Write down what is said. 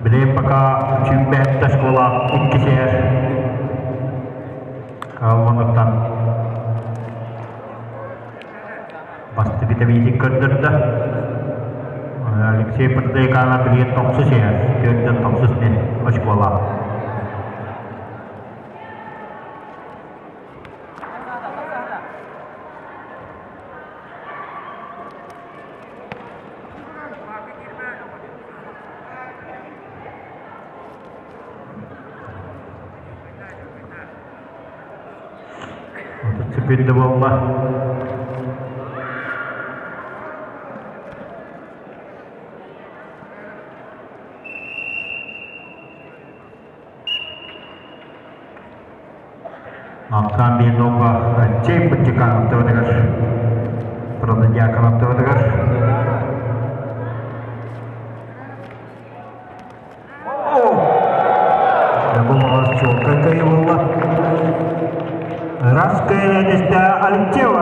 Билигин пока 27 школа иккисээр Калмануттан бастакы тэбиитин көрдөрдө. Алексей Протодьяконов билигин тохсус иһэр, төрдөн тохсус диэн оскуола. Секунда буолла. Ахсаан биир Алексей Быччыканов төбөтүгэр, Протодьяконов төбөтүгэр. Бу чуолкай кыайыы буолла. Раз кыайыы түстэ Алексей.